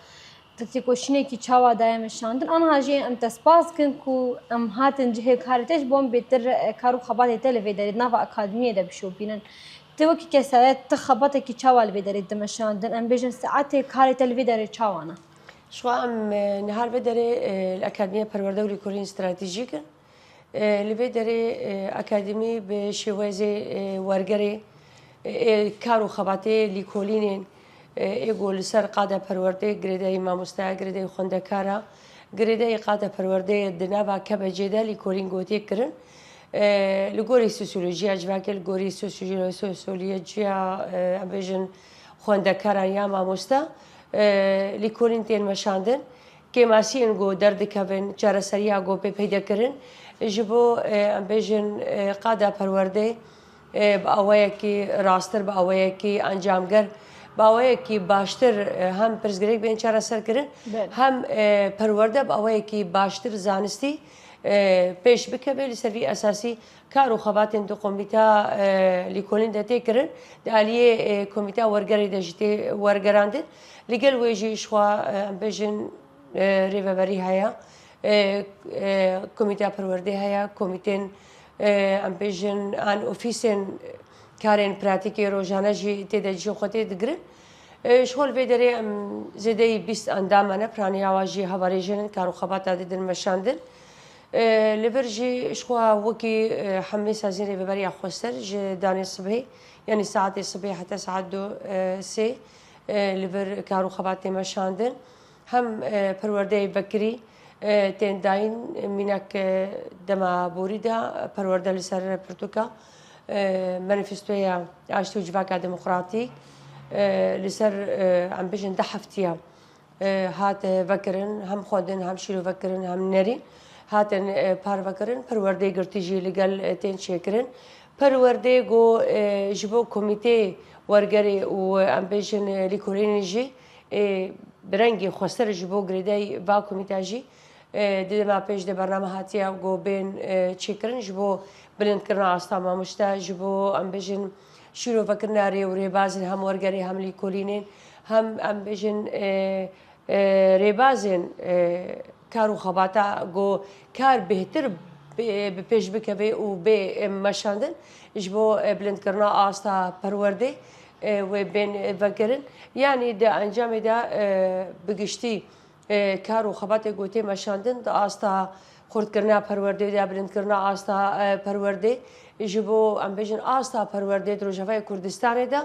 Têkoşînekî çawa daye meşandin? Aniha jî em te spas dikin ku em hatin cihê karê te, ji bo em bêtir, e, kar û xebatê te li vê derê di nava akademiyê de bişopînin. Tu wekî kesayet, tu xebatekî çawa li vê derê dimeşandin? Em bêjin saetê karê te li vê derê çawa ne? Ji xwe em, e, niha li vê derê, e, li Akademiya Perwerde û Lêkolîn stratejîk in. E, li vê derê, e, akademî bi şêwazê, e, wergerê, e, ê kar û xebatê lîkolînên, e, ê ku li ser qada perwerdê, girêdayî mamosteya, girêdayî xwendekara, girêdayî qada perwerdê di nava K B C'ê de lîkolîn gotê kirin. E, li gorî sosyolojiya civakê, li gorî sosyolo-, sosyolojiya, e, em bêjin xwendekaran ya mamoste, e, lîkolîn tên meşandin. Kêmasiyên ku derdikevin, çareseriya ku pê peyde kirin, ji bo, e, em bêjin, e, qada perwerdê, e, bi awayekî rasttir, bi awayekî encamger, bi awayekî baştir, e, hem pirsgirêk bên çareser kirin, Belê. hem, e, perwerde bi awayekî baştir zanistî, e, pêş bikeve. Li ser vî esasî kar û xebatên di komîta, e, lîkolîn de tê kirin, di aliyê, e, komîta wergerê de jî tê wergerandin. Li gel wê jî ji xwe, e, em bêjin, e, rêveberî heye, e, e, komîta perwerdê heye, komîtên, e, em bêjin an ofîsên karên pratîkê rojane jî tê de cihê xwe tê digirin. E, ji xwe li vê derê em zêdeyî bîst endam hene, piraniya wan jî hevarêjin in, kar û xebata didin meşandin. E, li vir jî ji xwe wekî, e, hemî sazîn rêveberiya xweser ji danê sibhê, yanî saetê sibhê heta saet du, e, sê, e, li vir kar û xebat tê meşandin. Hem, e, perwerdeyê vekirî, e, tên dayîn, mînak, e, dema borî de perwerde li ser pirtûka, e, manîfestoya aştî û civaka demokratîk, e, li ser, e, em bêjin du heftiya, e, hat, e, vekirin, hem xwendin, hem şîrovekirin, hem nerîn hatin, e, parvekirin. Perwerdeyê girtî jî li gel, e, tên çêkirin. Perwerdeyê ku, e, ji bo komîteyê wergerê û, e, em bêjin, e, lîkolînê jî, e, bi rengî xweser ji bo girêdayî va komîta jî, e, di dema pêş de bername hatiye ku bên, e, çêkirin ji bo bilindkirina asta mamoste, ji bo, em bêjin, şîrovekirina rê û rêbazên hem wergerê hem lîkolînên, hem, em bêjin, e, e, rêbazên, e, kar û xebata ku kar bêhtir bi, bi pêş bikeve û bê, e, meşandin ji bo, e, bilindkirina asta perwerdê, e, wê bên, e, vekirin. Yanî di encamê de, e, bi giştî, e, kar û xebatê ku tê meşandin di asta xurtkirina perwerdê de, bilindkirina asta, e, perwerdê ji bo, em bêjin, asta perwerdê di Rojavayê Kurdistanê de,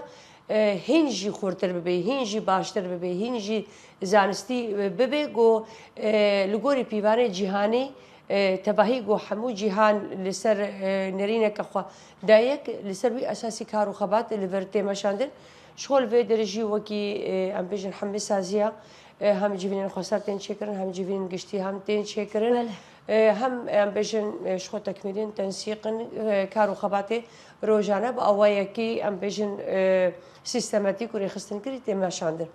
e, hîn jî xurtir bibe, hîn jî baştir bibe, hîn jî zanistî, e, bibe ku, e, li gorî pîvanê cîhanî, e, tevahî ku hemû cîhan li ser, e, nerîneke xwe dayek, li ser wî esasî kar û xebat li vir tê meşandin. Ji xwe li vê derê jî wekî, e, em bêjin hemî saziya, e, hem civînên xweser tên çêkirin, hem civînên giştî hem tên çêkirin. Belê. E, hem em bêjin, e, ji xwe tekmîlin, tensîqin, e, kar û xebatê rojane bi awayekî em bêjin, e, sîstematîk û rêxistinkirî tê meşandin.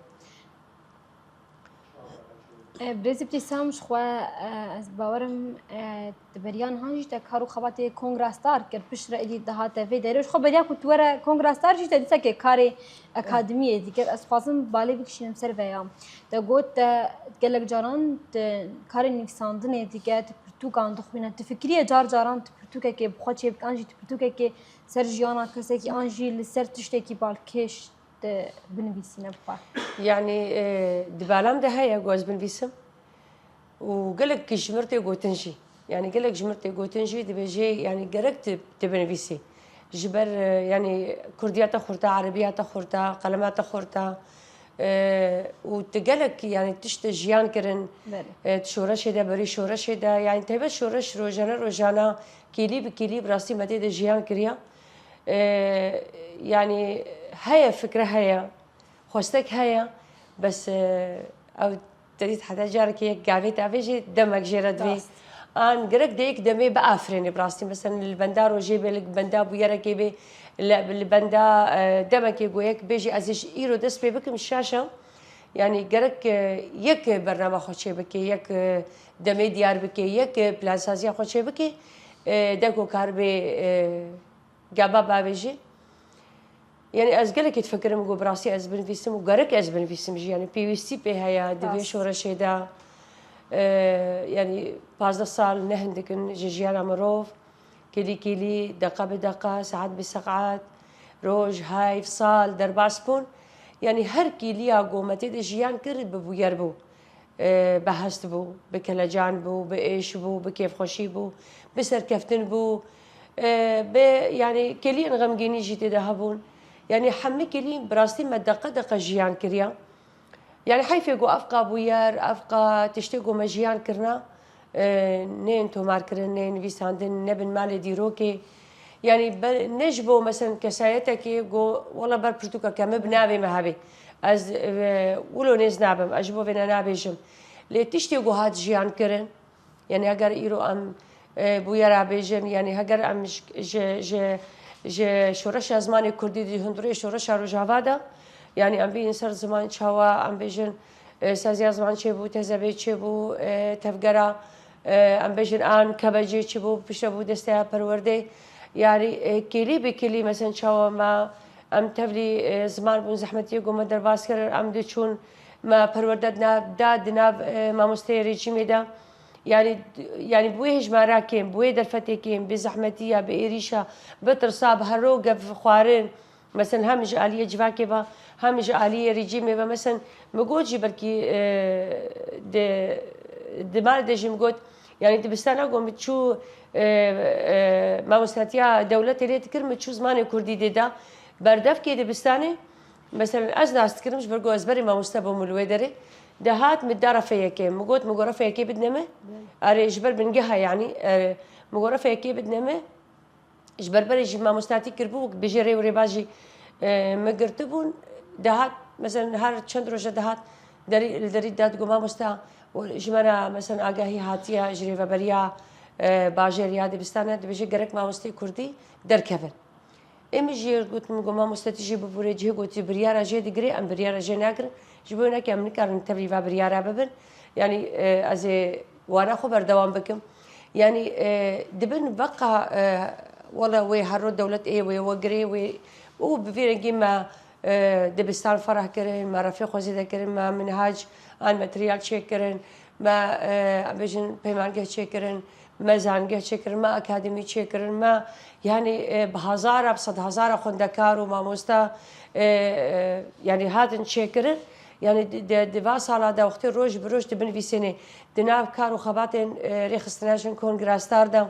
E, Birêz Îbtîsam, ji xwe, e, ez bawerim, e, di beriya nihan jî te kar û xebatê Kongra Star kir, piştre êdî dihate vê derê. Ji xwe beriya ku tu were Kongra Star jî te dîsa ke karê akademiyê dikir. Ez dixwazim balê bikişînim ser vêya. Te got te gelek caran tu karê nivîsandinê dike, tu pirtûkan dixwîne, tu fikirî ye car caran tu pirtûkekê bi xwe çêbike, an jî tu pirtûkekê ser jiyana kesekî, an jî li ser tiştekî balkêş tu binivîsîne bi xwe? Yanî, e, di bala min de heye ku ez binivîsim û gelek ji min re tê gotin jî. Yanî gelek ji min re tê gotin jî dibêjê, yanî gerek tu, tu binivîsî. Ji ber, e, yanî kurdiya te xurt e, erebiya te xurt e, qelema te xurt e, e, û tu gelek, yanî tişt jiyan kirin, Belê. e, tu şoreşê de, berî şoreşê de, yanî taybet şoreş rojane rojana kêlî bi kêlî bi rastî me tê de jiyan kiriye. E, yanî heye, fikre heye, xwestek heye, bes, e, ew te dît heta carekê yek gavê te avêjê, demek jê re divê. Rast. An gerek dê yek demê biafirênê bi rastî. Mesela li benda rojê bê, li benda bûyerekê bê, li, li benda, e, demekê ku yek bêjî ez ê ji îro dest pê bikim şaş e. Yanî gerek, e, yek bernama xwe çê bike, yek, e, demê diyar bike, yek, e, plansaziya xwe çê bike, e, de ku karibê, e, gava bavêjê. Yani ez gelekî difikirim ku bi rastî ez binivîsim û gerek ez binivîsim jî. Yani pêwîstî pê heye di vê şoreşê de. E, yani pazdeh sal ne hindik in ji jiyana mirov. Kêlî kêlî, deqa bi deqa, saet bi saet, roj, heyv, sal derbas bûn. Yani her kêliya ku me tê de jiyan kir bi bûyer bû. E, bi hest bû, bi kelecan bû, bi êş bû, bi kêfxweşî bû, bi serkeftin bû. E, bi, yani kêliyên xemgînî jî tê de hebûn. Yani hemî kêlî bi rastî me deqa deqa jiyan kiriya. Yani heyfê ku ev qa bûyer, ev qa tiştê ku me jiyan kirina, e, neyên tomarkirin, neyên nivîsandin, ne bin malê dîrokê. Yani be-, ne ji bo, mesen, kesayetekê ku wela ber pirtûkeke min bi navê me hebê. Ez, e, wilo nêz nabim, ez ji bo vê ne nabêjim. Lê tiştê ku hat jiyan kirin, yani heger îro em, e, bûyera bêjin, yani heger em ji, ji, ji, ji şoreşa zimanê kurdî di hundirê şoreşa Rojava de, yani em bînin ser ziman çawa, em bêjin, e, saziya ziman çêbû, tezevê çêbû, e, tevgera, e, em bêjin an kebecê çêbû, piştre bû desteya perwerdê. Yani, e, kêlî bi kêlî, mesen çawa me, em tevlî, e, ziman bûn, zehmetiyê ku me derbas kir, em diçûn, me perwerde di nav, da di nav, e, mamosteyê rejîmê de. Yani, yani bi wê hejmara kêm, bi wê derfetê kêm, bi zehmetiya, bi êrîşa, bi tirsa, bi hero gef xwarin, mesen hem ji aliyê civakê ve, hem ji aliyê rejîmê ve, mesen min got jî belkî, e, di, di mal de jî min got, yani dibistana ku min çû, e, e, mamostatiya dewletê lê dikir, min çû zimanê kurdî dê da, berdevkê dibistanê, Meselen, ez nas dikirim, ji ber ku ez berê mamoste bûm li wê derê. Dihat min da refe yekê. Min got, min got, refe yekê bidine me. Erê, ji ber bingeha, yanî, erê, min got, refe yekê bidine me. Ji ber berê jî mamostatî kiribû, bi jê rê û rêbaz jî, e, min girtibûn. Dihat, meselen, her çend roje dihat, derî, li derî dihat, got, mamosta, ji me re, meselen, agahî hatiye, ji rêveberiya, e, bajêr ya dibistana, dibêje gerek mamosteyê kurdî derkevin. Ê min jê gotin, min got, mamoste, tu jê bibûre cihê ku tu biryara jê digirê, em biryara jê nagirin. Ji bo wê neke em nikarin tevlî va biryara bibin. Yanî, e, ez ê wana xwe berdewam bikim. Yanî, e, dibin veqa, e, wele wê hero dewlet ê wê we girê wê û bi vî rengî me, e, dibistan ferah kirin, me refê xwe zêde kirin, me minhac an materyal çêkirin, me, e, em bêjin peymangeh çêkirin, me zangeh çêkirin, me akademî çêkirin, me, yanî, e, bi hezara, bi sedhezara xwendekar û mamosta, e, e, yanî hatin çêkirin. Yanî di, di, di va sala de wextê roj bi roj dibinivîsênê di nav kar û xebatên, e, Rêxistina Jin Kongra Star de,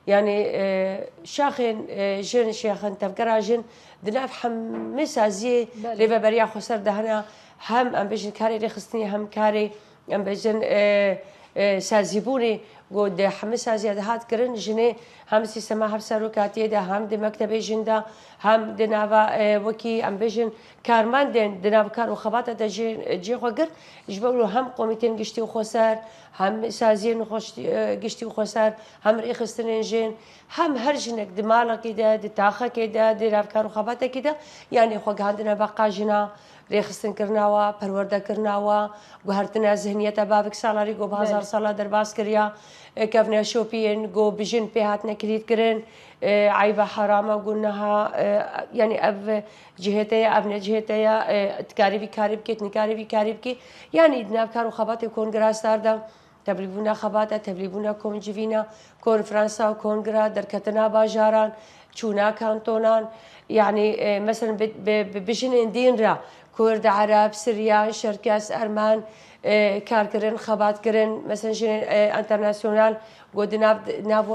yanî, e, şaxên, e, jin, şêxin, tevgera jin di nav hemî saziyê Belê. Rêveberiya Xweser de hene, hem em bêjin karê rêxistinê, hem karê Em bêjin, e, e, sazîbûnê ku di hemî saziya dihat kirin, jinê hem sîstema hevserokatiyê de, hem di mektebê jin de, hem di nava, e, wekî em bêjin karmendên di nav kar û xebata de jê, cihê xwe girt. Ji ber wilo hem komîtên giştî û xweser, hem saziyên xweştî-, e, giştî û xweser, hem rêxistinên jin, hem her jinek di malekî de, di taxekê de, di nav kar û xebatekî de, yanî xwe gihandine beqa jina, rêxistinkirina wa, perwerdekirina wa, guhertina zihniyeta bavek salarî ku bi hezar Belê. Sala derbas kiriya, e, kevneşopiyên ku bi jin pê hatine kilît kirin, e, eyba herama ku niha, e, yanî ev cihête ye, ev ne cihête ye, e, dikarî vî karî bikî, tu nikarî vî karî bikî. Yanî di nav kar û xebatê Kongra Star de, Tevlîbûna xebata, tevlîbûna komcivîna, konferansa û kongra, derketina bajaran, çûna kantonan, yanî, e, meselen bi, bi, bi, bi jinên dîn re, Kurd, Ereb, Siryan, Şerkes, Ermen, e, kar kirin, xebat kirin, meselen jinên, e, enternasyonal, ku di nav, nav,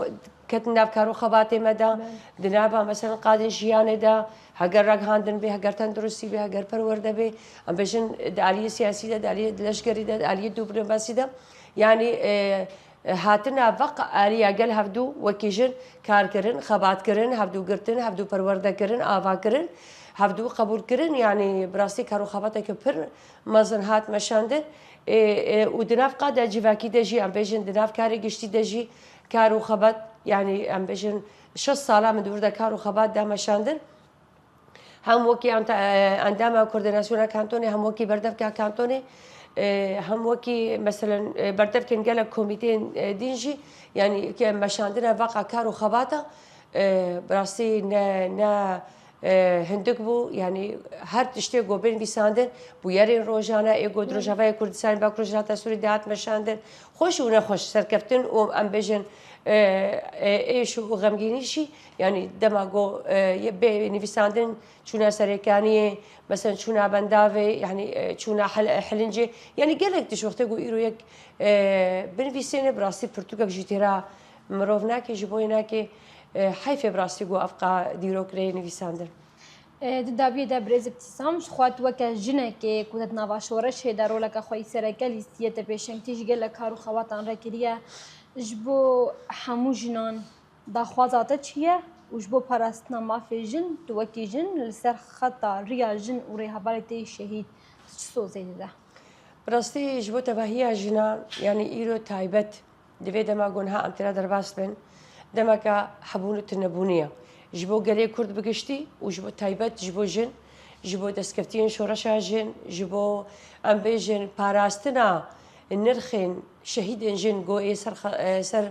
ketin nav kar û xebatê me de, Belê. Di nava, meselen, qadên jiyanê de, heger ragihandin bê, heger tenduristî bê, heger perwerde bê, em bêjin di aliyê siyasî de, di aliyê leşkerî de, di aliyê dîplomasî de, Yanî, e, e, hatina veq aliya gel hevdû wekî jin kar kirin, xebat kirin, hevdû girtin, hevdû perwerde kirin, ava kirin, hevdû qebûl kirin. Yanî bi rastî kar û xebateke pir mezin hat meşandin. E, e, û di nav qada civakî de jî, em bêjin di nav karê giştî de jî kar û xebat, yanî em bêjin şeş sala min di wir de kar û xebat da meşandin. Hem wekî anta-, e, endama koordînasyona kantonê, hem wekî berdevka kantonê, e, hem wekî, meselen, e, berdevkên gelek komîteyên, e, din jî, yanî ke meşandina veqa kar û xebata, e, bi rastî ne, ne, e, hindik bû, yanî her tiştê ku bê nivîsandin, bûyerên rojane ê ku di Rojavayê Kurdistanê, Bakur Rojhilata Sûrî de hat meşandin, xweş û nexweş, serkeftin û em bêjin, e, e, êş û xemgînî jî, yanî dema ku, e, yê bê nivîsandin çûna Serêkaniyê, mesela çûna Bendavê, yanî, e, çûna Hel-, Helincê, yanî gelek tişt wextê ku îro yek, e, binivîsêne, bi rastî pirtûkek jî têra mirov nake, ji bo yê nake, e, heyfê bi rastî ku evqa dîrok rê nivîsandin. E, di dawiyê de birêz Îbtîsam, ji xwe tu weke jinekê ku te di nava şoreşê de roleke xwe yî sereke lîstiye, te pêşengtî ji gelek kar û xebatan re kiriye. Ji bo hemû jinan daxwaza te çi ye û ji bo parastina mafê jin, tu wekî jin li ser xeta riya jin û rêhevalê tê şehîd, tu çi sozê dide? Bi rastî ji bo tevahiya jinan, yanî îro taybet, di vê dema ku niha em têra derbas bin, demeke hebûn û tunebûnê ye. Ji bo gelê Kurd bi giştî û ji bo taybet ji bo jin, ji bo destkeftiyên şoreşa jin, ji bo, em bêjin, parastina nirxên şehîdên jin ku ê ser xe-, e, ser,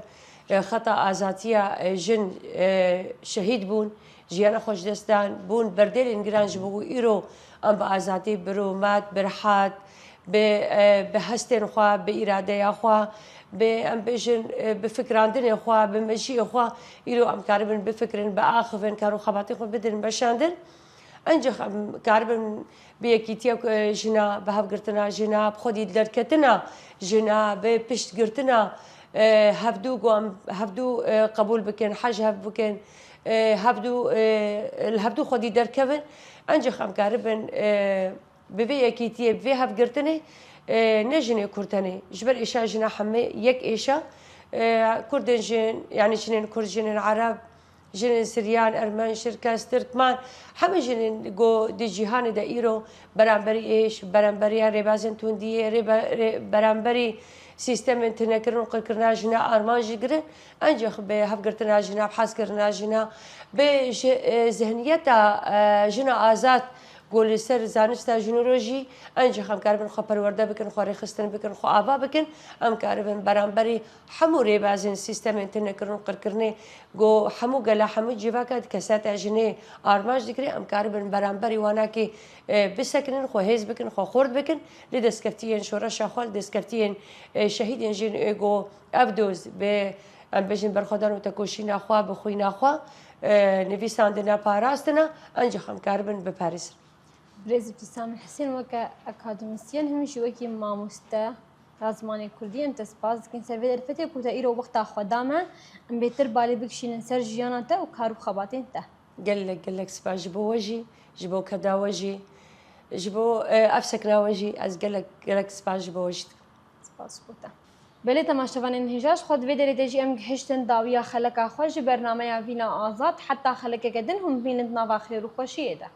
e, xeta azatiya, e, jin, e, şehîd bûn, jiyana xwe ji dest dan, bûn berdêlên giran ji bo ku îro em bi azadî, bi rûmet, bi rihet, bi, e, bi hestên xwe, bi îradeya xwe, bi, em bêjin, e, bi fikrandinê xwe, bi mejiyê xwe, îro em karibin bifikirin, biaxivin, kar û xebatê xwe bidin meşandin. Encax em karibin bi yekîtiya, e, jina, bi hevgirtina jina, bi xwedî derketina jina, bi piştgirtina, e, hevdû ku em hevdû, e, qebûl bikin, hej hev bikin, e, hevdû, e, li hevdû xwedî derkevin. Encax em karibin, e, bi vê yekîtiyê, bi vê hevgirtinê, e, ne jinê Kurd tenê. Ji ber êşa jina hemê yek êşa, e, Kurdên jin, yanî jinên Kurd, jinên Ereb, jinên Siryan, Ermen, Şirkes, Tirkman, hemî jinên ku di cîhanê de îro beramberî êş, beramberiya rêbazên tundiyê, rêbe-, rê-, beramberî sîstemên tunekirin û qirkirina jina armanc digirin, encax bi hevgirtina jina, bi hezkirina jina, bi ji, e, zihniyeta, e, jina azad ku li ser zanista jinûro jî, encax em karibin xwe perwerde bikin, xwe rêxistin bikin, xwe ava bikin, em karibin beramberî hemû rêbazên sîstemên tunekirin û qirkirinê ku hemû gela, hemû civaka di keseta jinê armanc digire, em karibin beramberî wanakê, e, bisekinin, xwe hêz bikin, xwe xurt bikin, li destkeftiyên şoreşa xwe, li destkeftiyên, e, şehîdên jin, e, ku ev doz bi, em bêjin, berxwedan û tekoşîna xwe, bi xwîna xwe, e, nivîsandina, parastina, encax em karibin biparêzin. Birêz Îbtîsam Hisên, weke akademîsyen, him jî wekî mamoste ya zimanê Kurdî, em te spas dikin ser vê derfetê ku te îro wexta xwe da me, em bêtir balê bikişînin ser jiyana te û kar û xebatên te. Gelek, gelek spas ji bo we jî, ji bo keda we jî, ji bo, e, ev sekna we jî, ez gelek, gelek spas ji bo we jî dikim. Spas ji bo te. Belê temaşevanên hêja, ji xwe di vê derê de jî em gihiştin dawiya xeleka xwe ji bernameya Vîna Azad. Heta xelekeke din hûn bimînin di nava xêr û xweşiyê de.